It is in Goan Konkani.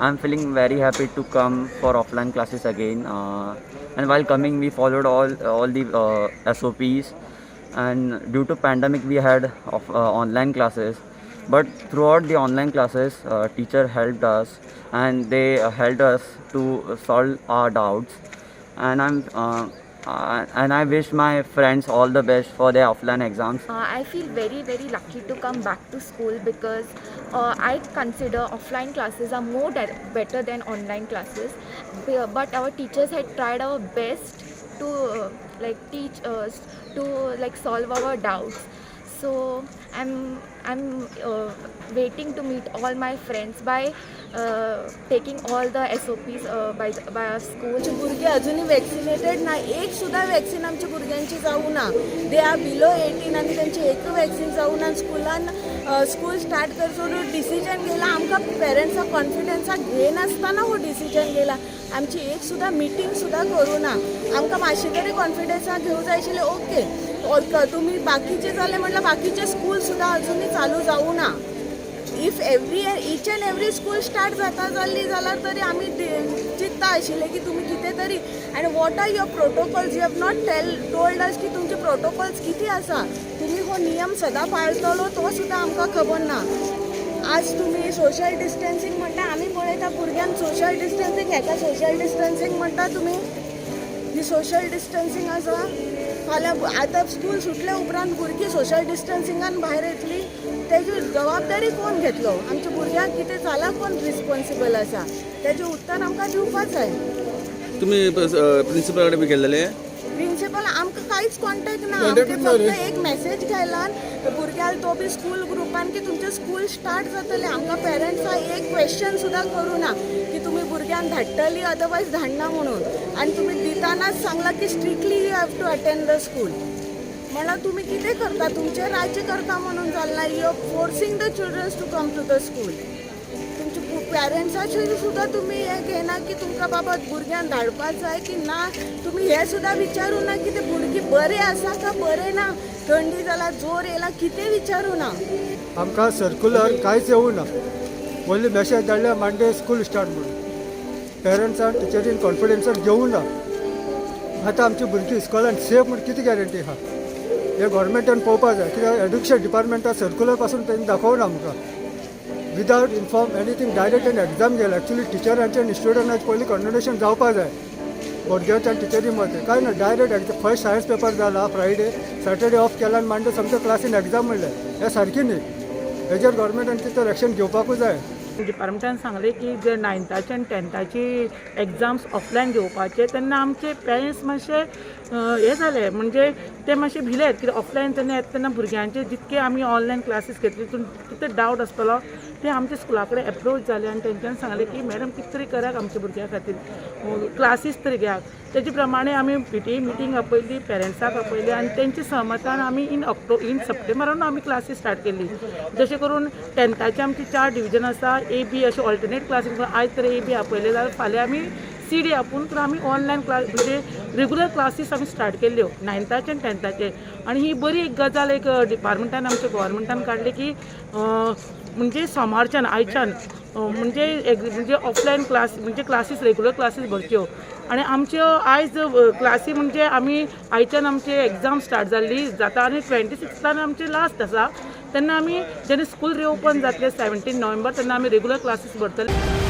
I'm feeling very happy to come for offline classes again. And while coming, we followed all the SOPs. And due to pandemic, we had online classes. But throughout the online classes, teacher helped us, and they helped us to solve our doubts. And I wish my friends all the best for their offline exams. I feel very very lucky to come back to school because I consider offline classes are more better than online classes. But our teachers had tried our best to like teach us to like solve our doubts. So I'm waiting to meet all my friends by taking all the SOPs by our school. आमची भुरगीं अजुनूय वॅक्सिनेटेड ना. एक सुद्दां वॅक्सिन आमच्या भुरग्यांची जावं ना. They are below 18 आनी तेंचे एकूय वॅक्सिन जावं ना. स्कुलान स्कूल स्टार्ट करचो डिसिजन घेयला, आमकां पेरंट्साक कॉन्फिडन्साक घेयनासतना हो डिसिजन घेयला. आमची एक सुद्दां मिटींग सुद्दां करूं ना. आमकां मातशें तरी कॉन्फिडन्साक घेवं जाय आशिल्लें. ओके, तुमी बाकीचे जाले म्हटल्यार बाकीचे स्कूल सुद्दां अजुनूय चालू जावं ना. If every year each and every school start जाता जाल्ली जाल्यार तरी आमी चिंत्ता आशिल्ले की तुमी कितें तरी. आनी what are your protocols? You have not told us की तुमचे प्रोटोकॉल्स कितें आसा. तुमी हो नियम सदां पाळटलो तो सुद्दां आमकां खबर ना. आज तुमी सोशल डिस्टन्सींग म्हणटा, आमी पळयता भुरग्यांक सोशल डिस्टन्सींग. हेका सोशल डिस्टन्सींग म्हणटा तुमी? ही सोशल डिस्टन्सींग आसा? फाल्यां आतां स्कूल सुटल्या उपरांत भुरगीं सोशल डिस्टन्सिंगान भायर येतली, तेजी जबाबदारी कोण घेतलो? आमच्या भुरग्यांक कितें जालां, कोण रिस्पॉन्सिबल आसा? तेजें उत्तर आमकां दिवपाक जाय. तुम्ही प्रिन्सिपल कडेन बी गेल्लेले? प्रिन्सिपल आमकां कांयच कॉन्टेक्ट ना. आमकां फक्त एक मॅसेज घायला भुरग्याक, तो बी स्कूल ग्रुपान, की तुमचें स्कूल स्टार्ट जातलें. आमकां पेरंट्सां एक क्वेश्चन सुद्दां करूं ना की तुमी भुरग्यांक धाडटली, अदरवायज धाडना म्हणून. आनी तुमी दितानाच सांगलां की strictly you have to attend the school. म्हणल्यार तुमी कितें करता? तुमचें राज्य करता म्हणून जालना. You are forcing the childrens to come to the school. तुमच्या पेरंट्साचेर सुद्दां तुमी हें घेयना की तुमकां बाबा भुरग्यांक धाडपाक जाय की ना. तुमी हें सुद्दां विचारूं ना की ते भुरगीं बरें आसा का बरें ना, थंडी जाला, जोर येयला, कितें विचारूं ना. आमकां सर्कुलर कांयच येवं ना. ओन्ली मॅसेज धाडल्या, मंडे स्कूल स्टार्ट म्हणून. पेरंट्सान टिचरीन कॉन्फिडन्सान घेवं ना. आतां आमची भुरगीं इस्कॉलान सेफ म्हूण कितें गॅरंटी आहा? हें गव्हर्मेंटान पळोवपाक जाय. कित्याक एड्युकेशन डिपार्टमेंटान सर्कुलर पासून तेणी दाखोवना आमकां. विदावट इन्फॉर्म एनीथींग डायरेक्ट तेणी एग्जाम घेयला. एक्चुली टिचरांचे आनी स्टुडंटांचे पयलीं कॉर्डिनेशन जावपाक जाय, भुरग्यांच्या आनी टिचरी मदें. काय ना, direct exam. First science paper जाला फ्रायडे, सॅटर्डे ऑफ केला आनी मंडे सामकें क्लासीन एग्जाम म्हणलें. हें सारकी न्ही. हेजेर गव्हर्मेंटान कितें तर एक्शन घेवपाकूच जाय. डिपार्टमेंटान सांगलें की जे नायन्थाचे आनी टेंथाची एग्जाम्स ऑफलायन घेवपाचे, तेन्ना आमचे पेरंट्स मातशे हें जाले, म्हणजे ते मातशे भिले. कित्याक ऑफलायन जेन्ना येता तेन्ना भुरग्यांचे जितके आमी ऑनलायन क्लासीस घेतली तितून कितें डावट आसतलो, ते आमच्या स्कुला कडेन एप्रोच जाले आनी तेंच्यांनी सांगलें की मॅडम, कितें तरी करात, आमच्या भुरग्यां खातीर क्लासीस तरी घेयात. तेजे प्रमाणे आमी पीटीए मिटींग आपयली, पेरंट्साक आपयली आनी तेंच्या सहमतान आमी इन सप्टेंबरान आमी क्लासीस स्टार्ट केली. जशें करून टेंथाचे आमचे चार डिविजन आसा, ए बी अशे ऑल्टरनेट क्लासीस. आयज तर ए बी आपयले जाल्यार फाल्यां आमी सी डी आपोवन तर आमी ऑनलायन क्लास, म्हणजे रेगुलर क्लासीस आमी स्टार्ट केल्ल्यो नायन्थाचे आनी टेंथाचे. आनी ही बरी एक गजाल एक डिपार्टमेंटान, आमच्या गोवोरमेंटान काडली की म्हणजे सोमारच्यान, आयच्यान म्हणजे म्हणजे ऑफलायन क्लास, म्हणजे क्लासीस, रेगुलर क्लासीस भरच्यो. आनी आमच्यो आयज क्लासी, म्हणजे आमी आयच्यान आमची एग्जाम स्टार्ट जाल्ली जाता आनी 26 आमचे लास्ट आसा. तेन्ना आमी जेन्ना स्कूल रिओपन जातलें 17 नोव्हेंबर, तेन्ना आमी रेगुलर क्लासीस भरतले.